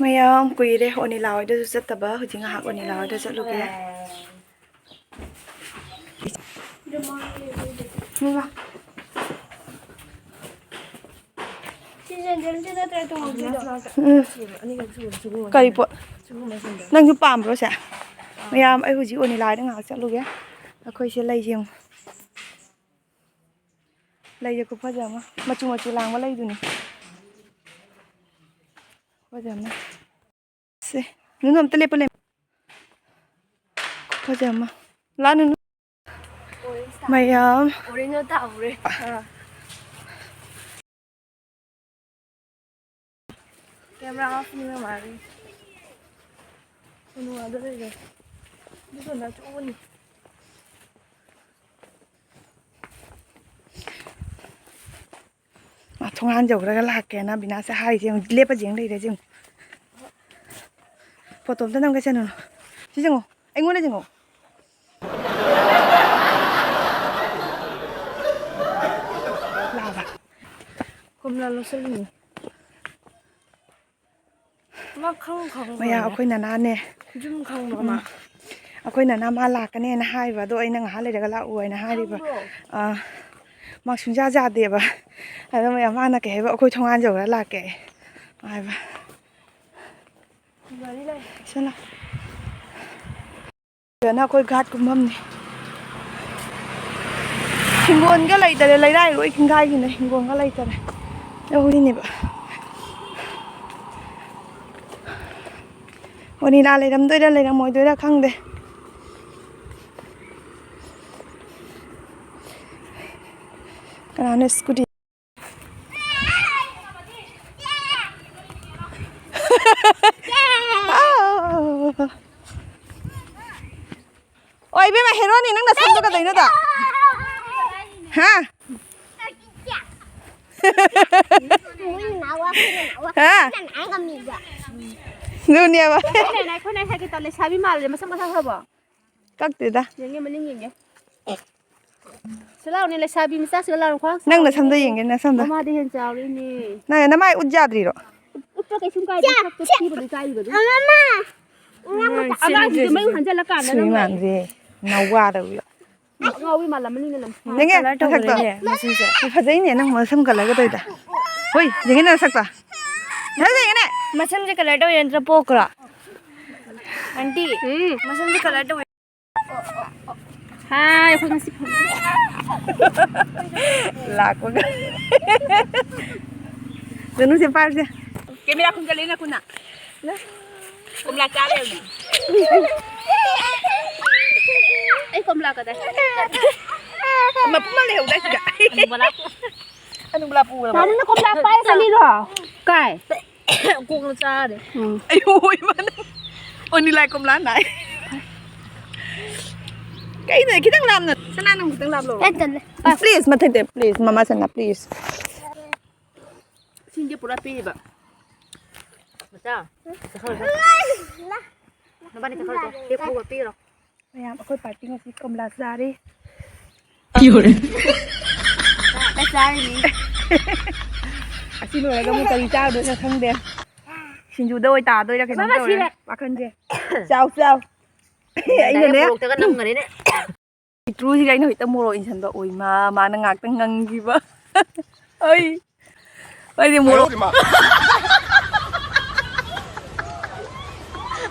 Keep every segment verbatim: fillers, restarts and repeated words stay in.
ꯃꯌꯥꯝ ꯀꯨꯏꯔꯦ ꯑꯣꯅꯤꯂꯥ ꯍꯣꯏꯗꯁꯨ ꯆꯠꯇꯕ꯫ ꯍꯧꯖꯤꯛ ꯉꯥꯏꯍꯥꯛ ꯑꯣꯅꯤꯂꯥ ꯍꯣꯏꯗ ꯆꯠꯂꯨꯒꯦ꯫ ꯃꯃꯥ꯫ ꯁꯤ ꯁꯦꯟꯗꯜꯁꯤ ꯅꯠꯇ꯭ꯔ ꯇꯣꯡꯉꯛꯇꯣꯏꯗꯣ? ꯎꯝ꯫ ꯀꯔꯤ ꯄꯣꯠ? ꯅꯪꯁꯨ ꯄꯥꯝꯕ꯭ꯔꯣ ꯁꯦ? ꯃꯌꯥꯝ, ꯑꯩ ꯍꯧꯖꯤꯛ ꯑꯣꯅꯤꯂꯥꯗ ꯉꯥꯏꯍꯥꯛ ꯆꯠꯂꯨꯒꯦ꯫ ꯑꯩꯈꯣꯏꯁꯦ ꯂꯩꯁꯦ ꯌꯦꯡꯉꯨ꯫ ꯂꯩꯁꯦ ꯈꯨꯐꯖ ꯑꯃ꯫ ꯃꯆꯨ ꯃꯆꯨ ꯂꯥꯡꯕ ꯂꯩꯗꯨꯅꯤ꯫ ꯈꯨꯐꯖ ꯑꯃ꯫ ꯁꯦ, ꯅꯨꯅꯨ ꯑꯝꯇ ꯂꯦꯞꯄ ꯂꯩ꯫ ꯈꯨꯐꯖ ꯑꯃ꯫ ꯂꯥ ꯅꯨꯅꯨ꯫ ꯃꯌꯥꯝ꯫ ꯑꯣꯔꯦꯟꯖ ꯇꯥꯍꯧꯔꯦ꯫ ꯑꯥ꯫ Camera off ꯅꯤ ꯃꯃꯥꯒꯤ꯫ ꯈꯨꯅꯨꯡꯉꯥꯏꯗ ꯂꯩꯔꯦ꯫ ꯑꯗꯨꯗꯨꯅ ꯆꯨꯕꯅꯤ꯫ ꯃꯥ ꯊꯣꯡꯒꯥꯟ ꯌꯧꯈ꯭ꯔꯒ ꯂꯥꯛꯀꯦꯅ ꯕꯤꯅꯥꯁꯦ ꯍꯥꯏꯔꯤꯁꯦ ꯌꯦꯡꯉꯨ, ꯂꯦꯞꯄ ꯌꯦꯡ ꯂꯩꯔꯦ ꯌꯦꯡꯉꯨ꯫ ꯐꯣꯇꯣ ꯑꯝꯇ ꯅꯝꯒꯦ ꯁꯦ ꯅꯨꯅꯨ꯫ ꯁꯤ ꯌꯦꯡꯉꯣ, ꯑꯩꯉꯣꯟꯗ ꯌꯦꯡꯉꯣ꯫ ꯂꯥꯛꯑꯕ? ꯀꯣꯝꯂꯥ ꯂꯧꯁꯜꯂꯤꯅꯦ꯫ ꯃꯥ ꯈꯪ ꯈꯪ ꯃꯌꯥ ꯃꯥꯜꯂꯦ꯫ ꯑꯩꯈꯣꯏ ꯅꯅꯥꯅꯦ꯫ ꯌꯨꯝ ꯈꯪꯕ꯭ꯔꯣ ꯎꯝ꯫ ꯃꯥ? ꯑꯩꯈꯣꯏ ꯅꯅꯥ ꯃꯥ ꯂꯥꯛꯀꯅꯦꯅ ꯍꯥꯏꯕ, ꯑꯗꯣ ꯑꯩꯅ ꯉꯥꯏꯍꯥꯛ ꯂꯩꯔꯒ ꯂꯥꯛꯑꯣ ꯍꯥꯏꯅ ꯍꯥꯏꯔꯤꯕ꯫ ꯈꯪꯕ꯭ꯔꯣ? ꯑꯥ, ꯃꯥ ꯁꯨꯡꯌꯥ ꯌꯥꯗꯦꯕ꯫ ꯑꯗꯣ ꯃꯌꯥꯝ ꯃꯥꯅ ꯀꯩ ꯍꯥꯏꯕ, "ꯑꯩꯈꯣꯏ ꯊꯣꯡꯒꯥꯟ ꯌꯧꯔ ꯂꯥꯛꯀꯦ" ꯍꯥꯏꯕ꯫ ꯒꯥꯔꯤ ꯂꯥꯛꯑꯦ꯫ ꯁꯤꯅ꯫ ꯁꯤꯗꯅ ꯑꯩꯈꯣꯏ ꯒꯥꯔꯗ ꯀꯨꯝꯐꯝꯅꯤ꯫ ꯍꯤꯡꯒꯣꯜꯒ ꯂꯩꯇꯔꯦ, ꯂꯩꯔꯥꯏ ꯂꯣꯏ ꯈꯤꯡꯒꯥꯏꯈꯤꯅꯦ, ꯍꯤꯡꯒꯣꯜꯒ ꯂꯩꯇꯔꯦ꯫ ꯂꯧꯔꯤꯅꯦꯕ꯫ ꯑꯣꯅꯤꯂꯥ ꯂꯩꯔꯝꯗꯣꯏꯔꯥ ꯂꯩꯔꯝꯃꯣꯏꯗꯣꯏꯔꯥ ꯈꯪꯗꯦ꯫ ꯀꯅꯥꯅꯣ ꯁ꯭ꯀꯨꯇꯤ? ꯑꯣ, ꯏꯕꯦꯝꯃ, ꯍꯦꯔꯣꯅꯤ, ꯅꯪ ꯅꯁꯝꯗꯣ ꯀꯩꯗꯧꯅꯣꯗꯣ? ꯍꯥ? ꯍꯥ? ꯑꯗꯨꯅꯦꯕ꯫ ꯑꯩꯈꯣꯏꯅ ꯉꯁꯥꯏ ꯈꯤꯇꯪ ꯂꯩꯁꯥꯕꯤ ꯃꯥꯜꯂꯦ, ꯃꯁꯝ ꯀꯛꯊꯠꯈ꯭ꯔꯕꯣ? ꯀꯛꯇꯦꯗ꯫ ꯌꯦꯡꯒꯦ, ꯃꯅꯤꯡ ꯌꯦꯡꯒꯦ꯫ ꯁꯤ ꯂꯥꯎꯅꯦ, ꯂꯩꯁꯥꯕꯤ ꯃꯆꯥ, ꯁꯤ ꯂꯥꯎꯅꯦ, ꯈ꯭ꯋꯥꯡ ꯅꯪ ꯅꯁꯝꯗꯣ ꯁꯥꯡꯕꯤ꯫ ꯌꯦꯡꯒꯦ, ꯅꯁꯝꯗꯣ꯫ ꯃꯃꯥꯗꯤ ꯍꯦꯟꯅ ꯆꯥꯎꯔꯤꯅꯦ꯫ ꯅꯪ ꯅꯃꯥꯏ ꯎꯠ ꯌꯥꯗ꯭ꯔꯤꯔꯣ? ꯎꯠ-, ꯎꯠꯄ ꯀꯩꯁꯨꯝ ꯀꯥꯏꯗꯦ, ꯁꯛꯇꯣ ꯊꯤꯕꯗꯨ ꯏꯀꯥꯏꯔꯤꯕꯗꯨ꯫ ꯑꯉꯥꯡꯁꯤꯡꯁꯦ ꯃꯌꯨꯝ ꯍꯟꯖꯜꯂꯀꯥꯟꯗ ꯅꯪ ꯂꯩ꯫ ꯁꯨꯏꯃꯥꯟꯁꯦ ꯅꯋꯥꯗꯧꯅ꯫ ꯑꯉꯥꯎꯕꯤ ꯃꯥꯜꯂꯝꯃꯅꯤꯅ ꯅꯪ꯫ ꯌꯦꯡꯉꯦ, ꯀꯂꯔ ꯅꯁꯛꯇꯣ꯫ ꯇꯧꯕꯅꯦ, ꯃꯁꯤꯡꯁꯦ꯫ ꯐꯖꯩꯅꯦ ꯅꯪ ꯃꯁꯝ ꯀꯂꯔꯒ ꯇꯧꯔꯤꯗꯣ꯫ ꯍꯣꯏ, ꯌꯦꯡꯉꯦ ꯅꯁꯛꯇꯣ꯫ ꯐꯖꯩꯅꯦ꯫ ꯃꯁꯝꯁꯦ ꯀꯂꯔ ꯇꯧꯋꯦ ꯅꯠꯇ꯭ꯔꯥ ꯄꯣꯛꯈ꯭ꯔꯣ? ꯑꯟꯇꯤ, ꯎꯝ꯫ ꯃꯁꯝꯁꯦ ꯀꯂꯔ ꯇꯧꯋꯦ꯫ ꯍꯥꯏ, ꯑꯩꯈꯣꯏ ꯉꯁꯤ ꯐꯪꯉꯦ꯫ ꯂꯥꯛꯄꯒ꯫ ꯅꯨꯅꯨꯁꯦ ꯄꯥꯏꯔꯨꯁꯦ꯫ ꯀꯦꯃꯦꯔꯥ ꯈꯨꯟꯖꯜꯂꯦ ꯅꯈꯨꯠꯅ꯫ ꯀꯣꯝꯂꯥ ꯆꯥ ꯂꯩꯔꯝꯃꯦ꯫ ꯑꯩ ꯀꯣꯝꯂꯥ ꯀꯗꯥꯏ? ꯃꯄꯨꯝ ꯑꯃ ꯂꯩꯍꯧꯗꯥꯏ ꯁꯤꯗ? ꯑꯅꯨꯕꯂꯥ ꯄꯨꯔꯕ? ꯇꯥꯅꯨꯅ ꯀꯣꯝꯂꯥ ꯄꯥꯏꯔ ꯆꯠꯂꯤꯔꯣ? ꯀꯥꯏ? ꯀꯣꯛꯅ ꯆꯥꯔꯦ꯫ ꯎꯝ꯫ ꯑꯩ ꯍꯣꯏ ꯃꯥꯅ꯫ ꯑꯣ, ꯅꯤꯂꯥꯏ ꯀꯣꯝꯂꯥ ꯅꯥꯏ꯫ ꯀꯩꯅꯣ ꯈꯤꯇꯪ ꯂꯥꯞꯅ? ꯁꯅꯥ ꯅꯪ ꯈꯤꯇꯪ ꯂꯥꯞꯂꯣ꯫ ꯑꯦ, ꯇꯜꯂꯦ꯫ ꯄꯥꯏ꯫ Please, ꯃꯊꯛꯇ, please, ꯃꯃꯥ ꯁꯅꯥ, please꯫ ꯁꯤꯡꯁꯦ ꯄꯨꯔꯥ ꯄꯤꯔꯤꯕ꯫ ꯃꯆꯥ, ꯆꯠꯈ꯭ꯔꯣ, ꯆꯠꯈ꯭ꯔꯣ꯫ ꯅꯕꯥꯅꯤ ꯆꯠꯈ꯭ꯔꯣ, ꯆꯠꯈ꯭ꯔꯣ꯫ ꯍꯦꯛ ꯄꯨꯔ ꯄꯤꯔꯣ꯫ ꯃꯌꯥꯝ ꯑꯩꯈꯣꯏ ꯄꯥꯔꯇꯤ ꯉꯁꯤ ꯀꯣꯝꯂꯥ ꯆꯥꯔꯤ꯫ ꯌꯣꯔꯦ꯫ ꯆꯥꯛ ꯆꯥꯔꯤꯅꯤ꯫ ꯑꯁꯤ ꯂꯣꯏꯔꯒ ꯑꯃꯨꯛ ꯀꯔꯤ ꯆꯥꯔꯨꯗꯣꯏꯅꯣ ꯈꯪꯗꯦ꯫ ꯁꯤꯡꯖꯨꯗ ꯑꯣꯏ ꯇꯥꯗꯣꯏꯔꯥ ꯀꯩꯅꯣꯝ ꯃꯃꯥ ꯇꯧꯔꯦ ꯁꯤꯔꯦ꯫ ꯋꯥꯈꯜꯁꯦ꯫ ꯆꯥꯎ, ꯆꯥꯎ꯫ ꯑꯩꯅꯅꯦ꯫ ꯃꯣꯔꯣꯛꯇꯒ ꯅꯝꯈꯔꯦꯅꯦ꯫ ꯄꯤꯛꯇ꯭ꯔꯨꯁꯤꯒ ꯑꯩꯅ ꯍꯦꯛꯇ ꯃꯣꯔꯣꯛ ꯏꯟꯁꯤꯟꯕ꯫ ꯑꯣꯏ ꯃꯥ, ꯃꯥꯅ ꯉꯥꯛꯇꯪ ꯉꯪꯈꯤꯕ꯫ ꯑꯩ, ꯑꯩꯗꯤ ꯃꯣꯔꯣꯛ꯫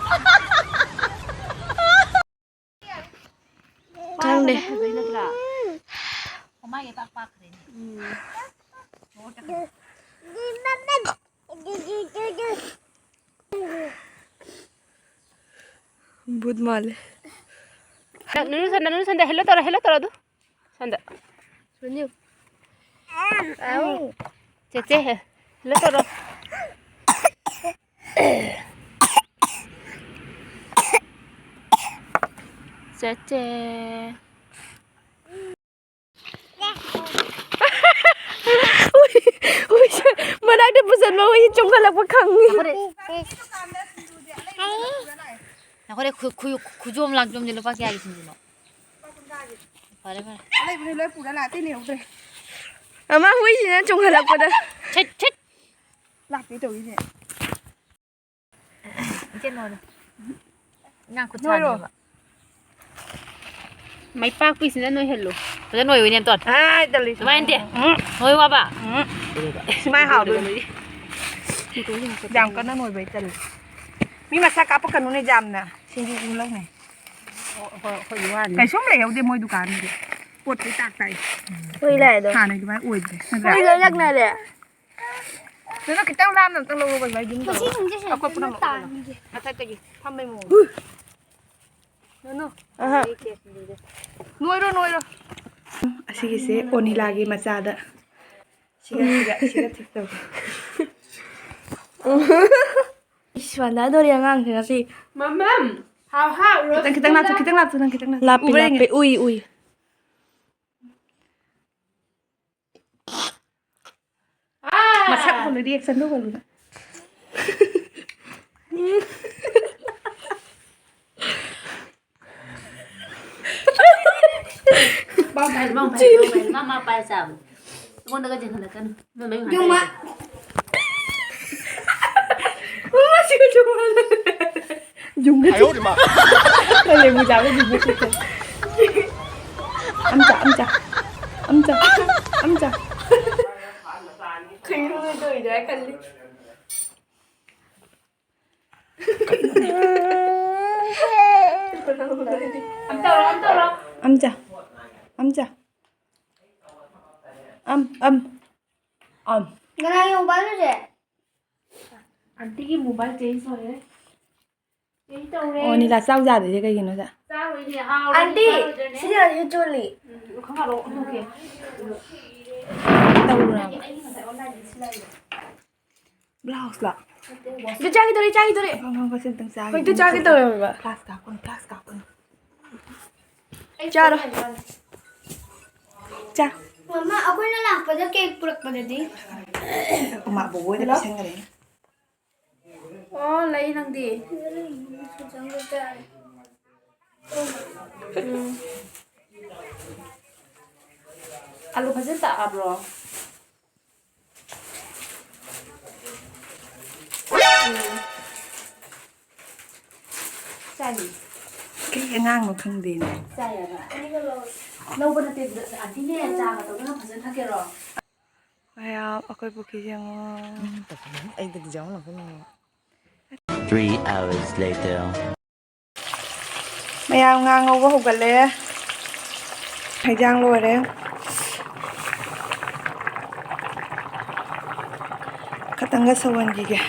ꯈꯪꯗꯦ꯫ ꯐꯖꯩ ꯅꯠꯇ꯭ꯔꯥ? ꯃꯃꯥꯏꯒ ꯏꯄꯥꯛ ꯄꯥꯛꯈ꯭ꯔꯦꯅꯦ꯫ ꯎꯝ꯫ ꯃꯣꯔꯣꯛ ꯆꯠꯈ꯭ꯔꯦ꯫ ꯕꯨꯠ ꯃꯥꯜꯂꯦ꯫ ꯅꯨꯅꯨ ꯁꯟꯗ, ꯅꯨꯅꯨ ꯁꯟꯗ, hello ꯇꯧꯔꯣ, hello ꯇꯧꯔꯣ ꯑꯗꯨ꯫ ꯁꯟꯗ꯫ ꯁꯨꯅꯤꯌꯨ꯫ ꯆꯦꯆꯦ, hello ꯇꯧꯔꯣ꯫ ꯆꯦꯆꯦ꯫ ꯍꯨꯏ, ꯍꯨꯏ, ꯃꯅꯥꯛꯇ ꯄꯨꯁꯟꯕ ꯍꯨꯏ ꯆꯣꯡꯈꯠꯂꯛꯄ ꯈꯪꯉꯤ꯫ ꯅꯈꯣꯏꯗ ꯈꯨ-, ꯈꯨ-, ꯈꯨꯖꯣꯝ ꯂꯥꯛꯖꯣꯝꯁꯦ ꯂꯨꯄꯥ ꯀꯌꯥꯒꯤ ꯁꯤꯡꯖꯨꯅꯣ? ꯐꯔꯦ, ꯐꯔꯦ꯫ ꯑꯔꯩꯕꯅꯦ ꯂꯣꯏ ꯄꯨꯔ ꯂꯥꯛꯑꯦ, ꯑꯇꯩ ꯂꯩꯍꯧꯗ꯭ꯔꯦ꯫ ꯑꯃ ꯍꯨꯏꯁꯤꯅ ꯆꯣꯡꯈꯠꯂꯛꯄꯗ꯫ ꯁꯤꯠ, ꯁꯤꯠ꯫ ꯂꯥꯛꯇꯦ ꯇꯧꯔꯤꯁꯦ꯫ ꯀꯩꯅꯣꯗꯣ꯫ ꯉꯥ ꯈꯨꯠ ꯅꯣꯏꯔꯣ꯫ ꯁꯥꯅꯦꯕ꯫ ꯃꯩꯄꯥꯛꯄꯤꯁꯤꯅ ꯅꯣꯏꯍꯜꯂꯨ꯫ ꯐꯖꯅ ꯅꯣꯏꯌꯨꯅꯦ, ꯑꯝꯇꯣꯟ꯫ ꯑꯥꯏ, ꯇꯜꯂꯤ꯫ ꯑꯗꯨꯃꯥꯏꯅ ꯅꯠꯇꯦ꯫ ꯎꯝ꯫ ꯅꯣꯏꯌꯨ ꯍꯥꯏꯕ꯫ ꯎꯝ꯫ ꯁꯨꯃꯥꯏ ꯍꯥꯎꯗꯣꯏꯅꯤ꯫ ꯌꯥꯝ ꯀꯟꯅ ꯅꯣꯏꯕ ꯑꯩ ꯇꯜꯂꯤ꯫ ꯃꯤ ꯃꯁꯥ ꯀꯥꯞꯄꯛꯀꯅꯨꯅꯦ ꯌꯥꯝꯅ꯫ ꯁꯤꯡꯖꯨ ꯄꯨꯂꯧꯅꯦ꯫ ꯍꯣꯏ, ꯑꯩꯈꯣꯏꯒꯤ ꯋꯥꯅꯤ꯫ ꯀꯩꯁꯨꯝ ꯂꯩꯍꯧꯗꯦ ꯃꯣꯏ ꯗꯨꯀꯥꯟꯗꯨꯗꯤ꯫ ꯄꯣꯠ ꯂꯣꯏ ꯇꯥꯛ ꯇꯥꯏ꯫ ꯍꯣꯏ, ꯂꯥꯛꯑꯦꯗꯣ꯫ ꯍꯥꯟꯅꯒꯤ ꯑꯗꯨꯃꯥꯏꯅ ꯑꯣꯏꯗ꯭ꯔꯦ꯫ ꯅꯠꯇ꯭ꯔꯥ? ꯍꯣꯏ, ꯂꯣꯏ ꯂꯛꯅꯔꯦ꯫ ꯑꯗꯨꯅ ꯈꯤꯇꯪ ꯂꯥꯞꯅ ꯑꯝꯇꯪ ꯂꯧꯔꯣ, ꯀꯩꯅꯣ, ꯌꯨꯝꯗ꯫ ꯃꯁꯤ ꯁꯤꯡꯁꯦ ꯁꯤꯗ ꯑꯩꯈꯣꯏ ꯄꯨꯟꯅ ꯐꯖꯅ ꯂꯧꯔꯣ꯫ ꯇꯥꯟꯒꯦ꯫ ꯃꯊꯛꯇꯒꯤ ꯐꯝꯕꯩ ꯃꯑꯣꯡꯗ꯫ ꯅꯣ, ꯅꯣ꯫ ꯑꯍ꯫ ꯅꯣꯏꯔꯣ, ꯅꯣꯏꯔꯣ꯫ ꯑꯁꯤꯒꯤꯁꯦ ꯑꯣꯅꯤꯂꯥꯒꯤ ꯃꯆꯥꯗ꯫ ꯁꯤꯒ, ꯁꯤꯒ, ꯁꯤꯒ ꯊꯤꯛ ꯇꯧꯒꯦ꯫ ꯏꯁ, ꯃꯥꯟꯅꯗꯣꯔꯤ ꯑꯉꯥꯡꯁꯦ ꯉꯁꯤ꯫ ꯃꯃꯝ, ꯍꯥꯎ, ꯍꯥꯎ, ꯈꯤꯇꯪ, ꯈꯤꯇꯪ ꯂꯥꯞꯊꯣꯛ, ꯔꯣꯁꯒꯨꯜꯂꯥ꯫ ꯈꯤꯇꯪ ꯂꯥꯞꯊꯣꯛ, ꯅꯪ ꯈꯤꯇꯪ ꯂꯥꯞꯊꯣꯛ꯫ ꯂꯥꯞꯄꯤ, ꯎꯕ꯭ꯔꯥ ꯌꯦꯡꯒꯦ? ꯂꯥꯞꯄꯤ꯫ ꯎꯏ, ꯎꯏ꯫ ꯑꯥ! ꯃꯁꯛ ꯎꯍꯜꯂꯨ, reaction ꯗꯣ ꯎꯍꯜꯂꯨ꯫ ꯃꯥ ꯄꯥꯏ, ꯃꯥ ꯄꯥꯏ, ꯃꯥ ꯄꯥꯏ, ꯃꯥ, ꯃꯥ ꯄꯥꯏ ꯆꯥꯕꯅꯤ꯫ ꯑꯩꯉꯣꯟꯗꯒ ꯆꯤꯡꯈꯠꯂꯛꯀꯅꯨ꯫ ꯅꯣꯏ ꯃꯌꯨꯝ ꯌꯨꯝ ꯃ-, ꯍꯥꯏꯗꯣꯛꯑꯒꯦ꯫ ꯃꯃꯥ ꯁꯤꯕ ꯆꯨꯝꯃꯜꯂꯦ꯫ ꯌꯨꯝꯒ ꯆꯤꯡ-, ꯅꯪ ꯂꯦꯕꯨ ꯆꯥꯕ ꯌꯨꯝꯒ ꯆꯤꯡꯈꯠ-, ꯑꯝꯆꯥ, ꯑꯝꯆꯥ, ꯑꯝꯆꯥ, ꯑꯝꯆꯥ꯫ ꯀꯩꯅꯣ ꯇꯧꯔꯤꯗꯣ ꯍꯥꯏ ꯈꯜꯂꯤ꯫ ꯑꯝ ꯇꯧꯔꯣ, ꯑꯝ ꯇꯧꯔꯣ꯫ ꯑꯝꯆꯥ, ꯑꯝꯆꯥ꯫ ꯑꯝ, ꯑꯝ, ꯑꯝ꯫ ꯀꯅꯥꯒꯤ mobile ꯅꯣ ꯁꯦ? ꯑꯟꯇꯤꯒꯤ mobile change ꯑꯣꯏꯔꯦ꯫ Change ꯇꯧꯔꯦ꯫ ꯑꯣ, ꯅꯤꯂꯥ ꯆꯥꯎ ꯌꯥꯗ꯭ꯔꯤꯁꯦ ꯀꯩꯒꯤꯅꯣꯗ? ꯆꯥꯔꯣꯏꯅꯦ, ꯍꯥꯎꯔꯗꯤ ꯑꯟꯇꯤ, ꯆꯥꯔꯣꯏꯗ꯭ꯔꯅꯦ? ꯁꯤꯁꯦ ꯍꯧꯖꯤꯛ ꯆꯣꯜꯂꯤ꯫ ꯎꯝ, ꯈꯪꯉꯔꯣꯏ, ꯈꯪꯉꯔꯣꯏ꯫ ꯇꯧꯔꯨꯔꯕ? ꯑꯩꯒꯤ ꯉꯁꯥꯏ online ꯗ ꯁꯤꯜꯂꯛꯏꯕ꯫ Blouse ꯂꯣ? ꯅꯠꯇꯦ, wash꯫ ꯑꯗꯨ ꯆꯥꯈꯤꯗꯧꯔꯦ, ꯆꯥꯈꯤꯗꯧꯔꯦ꯫ ꯐꯝ, ꯐꯝ, ꯐꯝ, ꯁꯤ ꯑꯝꯇꯪ ꯆꯥꯈꯤꯒꯦ꯫ ꯍꯧꯖꯤꯛꯇ ꯆꯥꯒꯦ ꯇꯧꯔꯝꯃꯤꯕ꯫ Flask ꯀꯥꯞꯄꯅꯤ, flask ꯀꯥꯞꯄꯅꯤ꯫ ꯑꯩ ꯆꯥꯔꯣ꯫ ꯐꯣꯟ ꯂꯩꯕ꯭ꯔꯥ? ꯆꯥ꯫ ꯃꯃꯥ, ꯑꯩꯈꯣꯏꯅ ꯂꯥꯛꯄꯗ cake ꯄꯨꯔꯛꯄꯗꯗꯤ꯫ ꯑꯩꯈꯣꯏ ꯃꯥ ꯕꯣꯕꯣꯏꯗ ꯄꯤꯁꯟꯈ꯭ꯔꯦ꯫ ꯑꯣ, ꯂꯩ ꯅꯪꯗꯤ꯫ ꯎꯝ꯫ ꯑꯂꯨ ꯐꯖꯅ ꯇꯛꯑꯕ꯭ꯔꯣ? ꯎꯝ꯫ ꯀꯩ ꯑꯉꯥꯡꯅꯣ ꯈꯪꯗꯦꯅꯦ꯫ ꯆꯥꯏꯌꯦꯕ꯫ ꯑꯅꯤꯒ ꯂꯧ-, ꯂꯧꯕ ꯅꯠꯇꯦ, ꯑꯗꯨꯗ ꯑꯟꯇꯤꯅꯦ ꯆꯥꯒ ꯇꯧꯗꯅ ꯐꯖꯅ ꯊꯛꯀꯦꯔꯣ? ꯃꯌꯥꯝ ꯑꯩꯈꯣꯏ ꯄꯨꯈ꯭ꯔꯤꯁꯦ ꯌꯦꯡꯉꯣ꯫ ꯑꯩꯗꯗꯤ ꯌꯥꯎꯍꯜꯂꯛꯀꯅꯨ꯫ Three hours later. ꯃꯌꯥꯝ ꯉꯥ ꯉꯧꯕ ꯍꯧꯒꯠꯂꯦ꯫ ꯍꯩꯖꯥꯡ ꯂꯣꯏꯔꯦ꯫ ꯈꯇꯪꯒ ꯁꯧꯍꯟꯈꯤꯒꯦ꯫